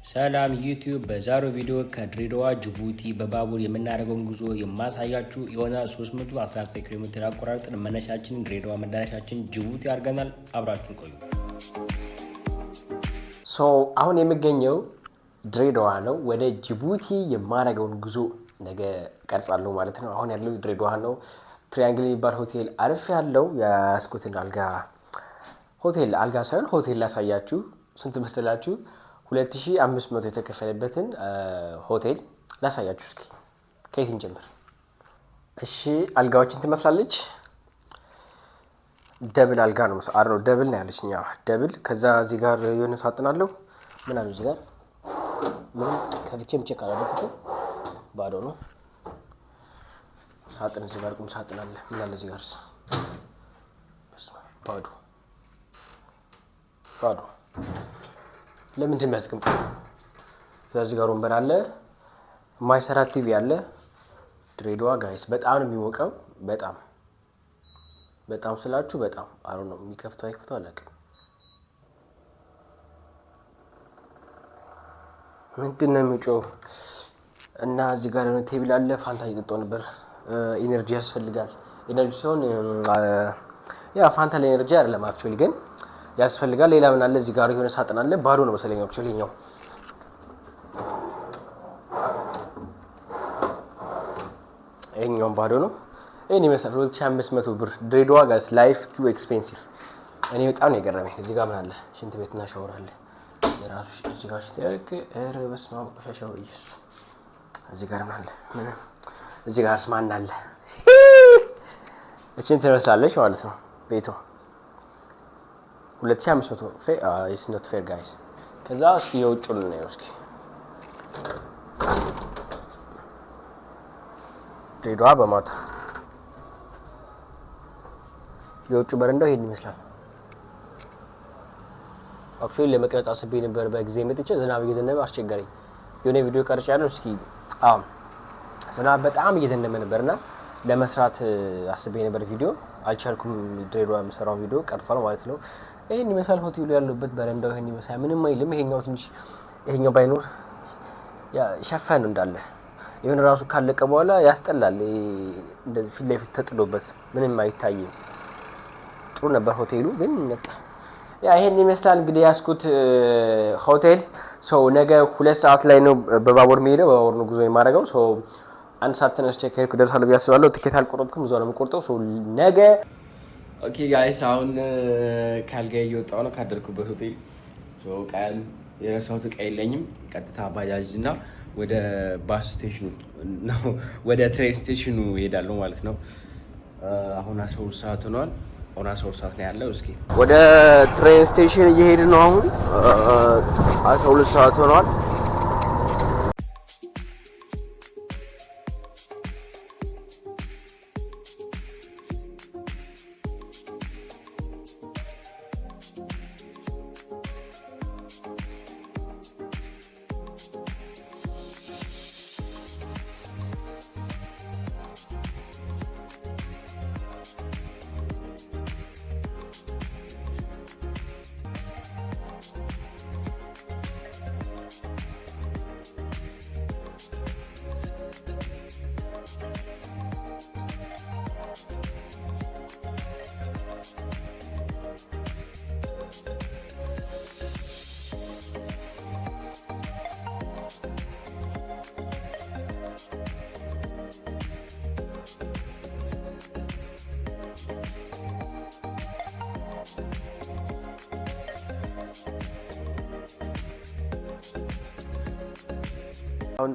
ሰላም ዩቲዩብ፣ በዛሬው ቪዲዮ ከድሬዳዋ ጅቡቲ በባቡር የምናደርገውን ጉዞ የማሳያችሁ ይሆናል። 319 ኪሎ ሜትር አቆራርጠን መነሻችንን ድሬዳዋ መዳረሻችን ጅቡቲ አድርገናል። አብራችሁን ቆዩ። So አሁን የምገኘው ድሬዳዋ ነው። ወደ ጅቡቲ የማደርገውን ጉዞ ነገ ቀርጻለሁ ማለት ነው። አሁን ያለው ድሬዳዋ ነው። ትሪያንግል የሚባል ሆቴል አርፍ ያለው የያዝኩትን አልጋ፣ ሆቴል አልጋ ሳይሆን ሆቴል ላሳያችሁ። ስንት መሰላችሁ? 2500 የተከፈለበትን ሆቴል ላሳያችሁ። እስኪ ከየት እንጀምር? እሺ፣ አልጋዎችን ትመስላለች። Double አልጋ ነው፣ አሮ double ነው ያለች፣ double። ከዛ እዚህ ጋር የሆነ ሳጥን አለው። ምን አለው እዚህ ጋር? ምንም ከፍቼም check አላደረኩትም፣ ባዶ ነው። ሳጥን እዚህ ጋር ቁም ሳጥን አለ። ምን አለ እዚህ ጋርስ? ባዶ ባዶ። ለምንድን የሚያስቀምጡ? እዚህ ጋር ወንበር አለ፣ የማይሰራ ቲቪ አለ። ድሬዳዋ guys በጣም ነው የሚሞቀው። በጣም በጣም ስላችሁ በጣም አሮ ነው። የሚከፍተው አይከፍተው አላውቅም። ምንድን ነው የሚጮው? እና እዚህ ጋር የሆነ table አለ። ፋንታ እየጠጣሁ ነበር። Energy ያስፈልጋል። Energy ሲሆን ያ ፋንታ ለ energy አይደለም actually፣ ግን ያስፈልጋል። ሌላ ምን አለ? እዚህ ጋር የሆነ ሳጥን አለ። ባዶ ነው መሰለኝ actually ኛው። ይሄኛውም ባዶ ነው። ይሄን ይመስላል 2500 ብር። ድሬዳዋ guys, life too expensive። እኔ በጣም ነው የገረመኝ። እዚህ ጋር ምን አለ? ሽንት ቤትና ሻወር አለ። የራሱ እዚህ ጋር ሽንት ቤት። ኧረ በስመ አብ፣ ቆሻሻው ኢየሱስ። እዚህ ጋር ምን አለ? ምንም። እዚህ ጋርስ ማን አለ? እችን ትመስላለች ማለት ነው ቤቷ። 2500 is not fair, guys። ከዛ እስኪ የውጭውን ነው፣ እስኪ ድሬዳዋ በማታ የውጭ በረንዳው ይሄን ይመስላል። Actually ለመቅረጽ አስቤ ነበር፣ በጊዜ መጥቼ ዝናብ እየዘነበ አስቸገረኝ። የሆነ ቪዲዮ ቀርጫለሁ። እስኪ አዎ፣ ዝናብ በጣም እየዘነበ ነበርና ለመስራት አስቤ ነበር ቪዲዮ፣ አልቻልኩም። ድሬዳዋ የምሰራው ቪዲዮ ቀርቷል ማለት ነው። ይሄን ይመስላል ሆቴሉ ያለበት በረንዳው ይሄን ይመስላል። ምንም አይልም። ይሄኛው ትንሽ ይሄኛው ባይኖር ያ ሸፈን እንዳለ ይሁን ራሱ ካለቀ በኋላ ያስጠላል። እንደዚህ ፊት ለፊት ተጥሎበት ምንም አይታይም። ጥሩ ነበር ሆቴሉ ግን በቃ ያ ይሄን ይመስላል እንግዲህ ያስኩት ሆቴል። So ነገ 2 ሰዓት ላይ ነው በባቡር የሚሄደው። በባቡር ነው ጉዞ የማደርገው። So 1 ሰዓት ተነስቼ ከሄድኩ ደርሳለሁ ብዬ አስባለሁ። ትኬት አልቆረጥኩም፣ እዛው ነው የምቆርጠው። So ነገ Okay guys፣ አሁን ካልጋ እየወጣሁ ነው ካደርኩበት ሆቴል። ቀን የረሳሁት እቃ የለኝም። ቀጥታ ባጃጅ እና ወደ bus station ኑ ነው፣ ወደ train station ኑ እሄዳለሁ ማለት ነው። አሁን 12 ሰዓት ሆኗል። አሁን 12 ሰዓት ነው ያለው። እስኪ ወደ train station እየሄድን ነው። አሁን 12 ሰዓት ሆኗል። አሁን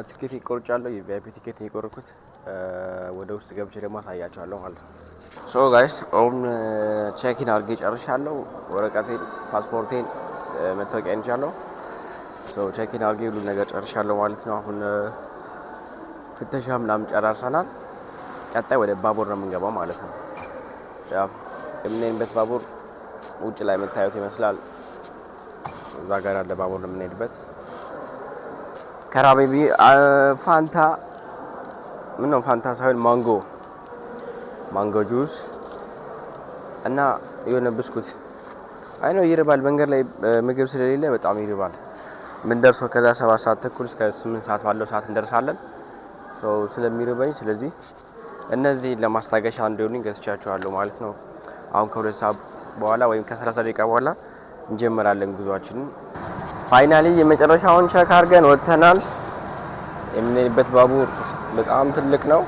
ትኬት ቆርጫለሁ። የ VIP ቲኬት የቆረጥኩት ወደ ውስጥ ገብቼ ደግሞ አሳያቸዋለሁ ማለት ነው። So guys፣ አሁን check in አድርጌ ጨርሻለሁ። ወረቀቴን፣ ፓስፖርቴን፣ መታወቂያን ይዣለሁ። So check in አድርጌ ሁሉ ነገር ጨርሻለሁ ማለት ነው። አሁን ፍተሻ ምናምን ጨራርሰናል። ቀጣይ ወደ ባቡር ነው የምንገባው ማለት ነው። ያው የምንሄድበት ባቡር ውጭ ላይ የምታዩት ይመስላል። እዛ ጋር ያለ ባቡር ነው የምንሄድበት። ከራቤ ፋንታ፣ ምን ነው፣ ፋንታ ሳይሆን mango juice እና የሆነ ብስኩት። አይ ነው ይርባል። መንገድ ላይ ምግብ ስለሌለ በጣም ይርባል። ምንደርሰው ከዛ 7 ሰዓት ተኩል እስከ 8 ሰዓት ባለው ሰዓት እንደርሳለን። So ስለሚርበኝ ስለዚህ እነዚህ ለማስታገሻ እንዲሆኑኝ ገዝቻቸዋለሁ ማለት ነው። አሁን ከ2 ሰዓት በኋላ ወይም ከ30 ደቂቃ በኋላ እንጀምራለን ጉዟችንን። Finally የመጨረሻውን check አድርገን ወጥተናል። የምንሄድበት ባቡር በጣም ትልቅ ነው።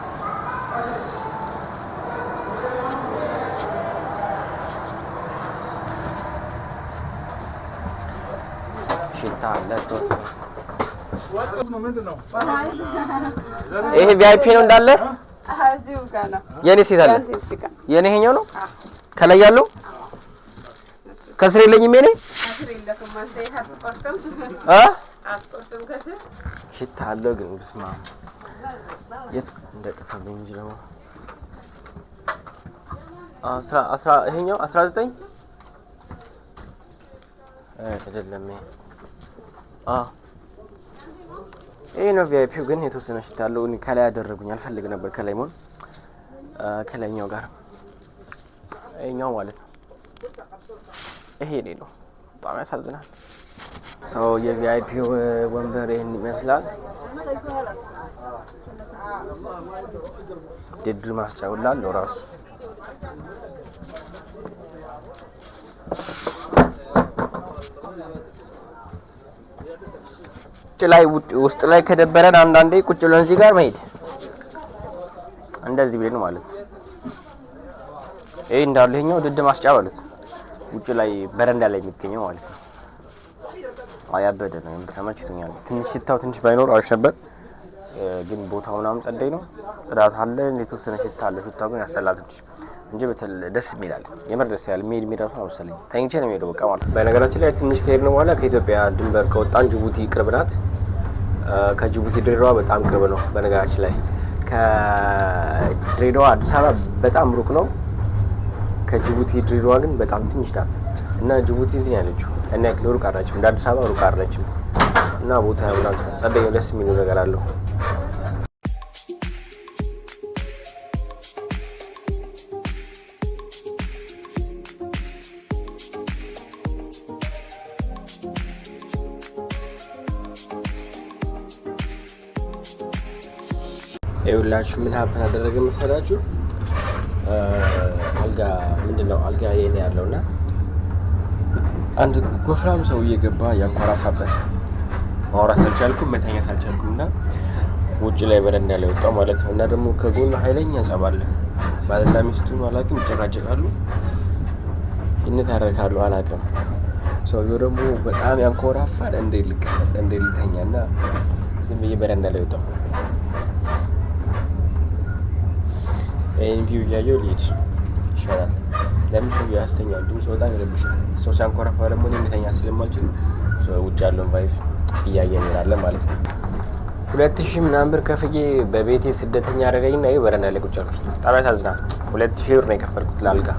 ሽታ አለ። ይሄ VIP ነው እንዳለ። የኔ ሴት አለ። የኔ ይሄኛው ነው ከላይ ያለው፣ ከስር የለኝም። የኔ እ ሽታ አለው ግን ብስማ የት እንደጠፋብኝ እንጂ ደግሞ አስራ አስራ ይሄኛው 19 አይደለም። ይሄ ይሄ ነው VIP ው፣ ግን የተወሰነ ሽታ አለው። እኔ ከላይ ያደረጉኝ አልፈልግ ነበር ከላይ መሆን፣ ከላይኛው ጋር ይሄኛው ማለት ነው። ይሄ እኔ ነው። በጣም ያሳዝናል። So የ VIP ው ወንበር ይህን ይመስላል። ድድ ማስጫ ሁላ አለው ራሱ። ውጭ ላይ ውስጥ ላይ ከደበረን አንዳንዴ ቁጭ ብለን እዚህ ጋር መሄድ እንደዚህ ብለን ማለት ነው። ይሄ እንዳለ ይሄኛው ድድ ማስጫ በሉት፣ ውጭ ላይ በረንዳ ላይ የሚገኘው ማለት ነው። አይ ያበደ ነው፣ ተመችቶኛል። ትንሽ ሽታው ትንሽ ባይኖር አሪፍ ነበር፣ ግን ቦታው ምናምን ጸደይ ነው፣ ጽዳት አለ፣ የተወሰነ ሽታ አለ። ሽታው ግን ያስጠላል ትንሽ እንጂ በተለይ ደስ የሚላል፣ የምር ደስ ያለ የሚሄድ የሚሄድ ራሱ አልመሰለኝም። ተኝቼ ነው የሚሄደው በቃ ማለት ነው። በነገራችን ላይ ትንሽ ከሄድን በኋላ ከኢትዮጵያ ድንበር ከወጣን ጅቡቲ ቅርብ ናት። ከጅቡቲ ድሬዳዋ በጣም ቅርብ ነው። በነገራችን ላይ ከድሬዳዋ አዲስ አበባ በጣም ሩቅ ነው። ከጅቡቲ ድሬዳዋ ግን በጣም ትንሽ ናት እና ጅቡቲ እዚህ ነው ያለችው እና ያክል ሩቅ አይደለችም፣ እንደ አዲስ አበባ ሩቅ አይደለችም። እና ቦታ ያምራል፣ ጸደይ ደስ የሚሉ ነገር አለው። ይኸውላችሁ ምን happen አደረገ መሰላችሁ? አልጋ ምንድን ነው አልጋ የኔ ያለው እና አንድ ወፍራም ሰው እየገባ ያንኮራፋበት፣ ማውራት አልቻልኩም፣ መተኛት አልቻልኩም እና ውጭ ላይ በረንዳ ላይ ወጣው ማለት ነው። እና ደግሞ ከጎን ኃይለኛ ጸብ አለ። ባልና ሚስቱን አላውቅም፣ ይጨቃጨቃሉ፣ ይነታረካሉ፣ አላውቅም። ሰውየው ደግሞ በጣም ያንኮራፋል። እንዴት ልቀመጥ፣ እንዴት ልተኛ? እና ዝም ብዬ በረንዳ ላይ ወጣው። ይህን view እያየሁ ልሄድ ይሻላል። ለምን ሰው ያስተኛል፣ ድምፁ በጣም ይረብሻል። ሰው ሲያንኮራፋ ደግሞ እኔ መተኛት ስለማልችል ውጭ ያለውን vibe እያየን እንሄዳለን ማለት ነው። 2000 ምናምን ብር ከፍዬ በቤቴ ስደተኛ አደረገኝና ይኸው በረንዳ ላይ ቁጭ አልኩኝ። በጣም ያሳዝናል። 2000 ብር ነው የከፈልኩት ለአልጋ።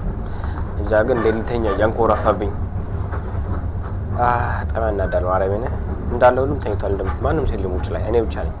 እዛ ግን እንዴት ልተኛ እያንኮራፋብኝ። በጣም ያናዳል። ማርያምን እንዳለ ሁሉም ተኝቷል። እንደምት ማንም ሰው የለም ውጭ ላይ፣ እኔ ብቻ ነኝ።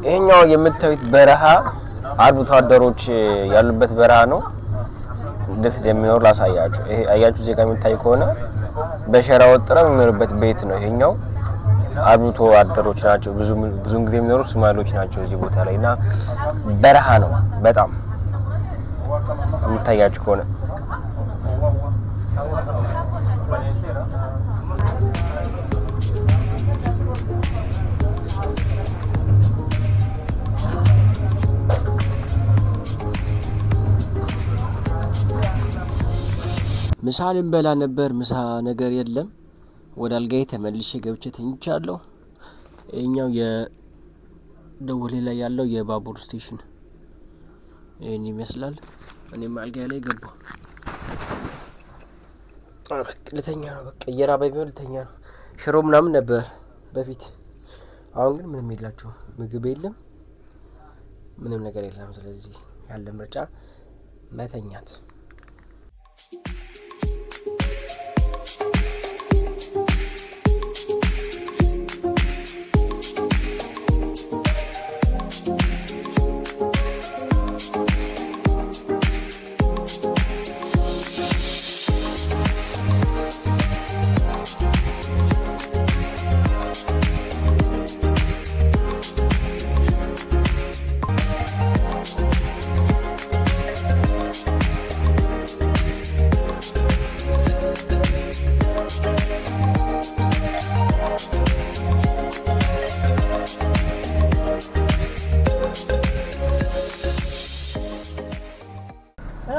ይሄኛው የምታዩት በረሃ አርብቶ አደሮች ያሉበት በረሃ ነው። እንዴት እንደሚኖር ላሳያችሁ። ይሄ አያችሁ፣ እዚህ ጋር የሚታይ ከሆነ በሸራ ወጥረው የሚኖሩበት ቤት ነው። ይሄኛው አርብቶ አደሮች ናቸው። ብዙ ብዙን ጊዜ የሚኖሩ ሶማሌዎች ናቸው እዚህ ቦታ ላይ እና በረሃ ነው በጣም የሚታያችሁ ከሆነ። ምሳ ልንበላ ነበር። ምሳ ነገር የለም። ወደ አልጋዬ ተመልሼ ገብቼ ተኝቻለሁ። ይሄኛው የደወሌ ላይ ያለው የባቡር station ይህን ይመስላል። እኔም አልጋዬ ላይ ገባሁ። በቃ ልተኛ ነው። በቃ እየራበኝ ቢሆን ልተኛ ነው። ሽሮ ምናምን ነበር በፊት፣ አሁን ግን ምንም የላቸውም። ምግብ የለም፣ ምንም ነገር የለም። ስለዚህ ያለ ምርጫ መተኛት።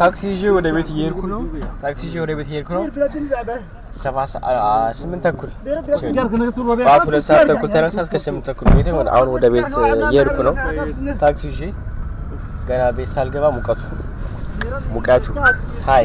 ታክሲ ይዤ ወደ ቤት እየሄድኩ ነው። ታክሲ ይዤ ወደ ቤት እየሄድኩ ነው። 8:30 ጠዋት 2:30 ተነሳ እስከ 8:30 ቤት። አሁን ወደ ቤት እየሄድኩ ነው። ታክሲ ይዤ ገና ቤት ሳልገባ ሙቀቱ ሙቀቱ። Hi.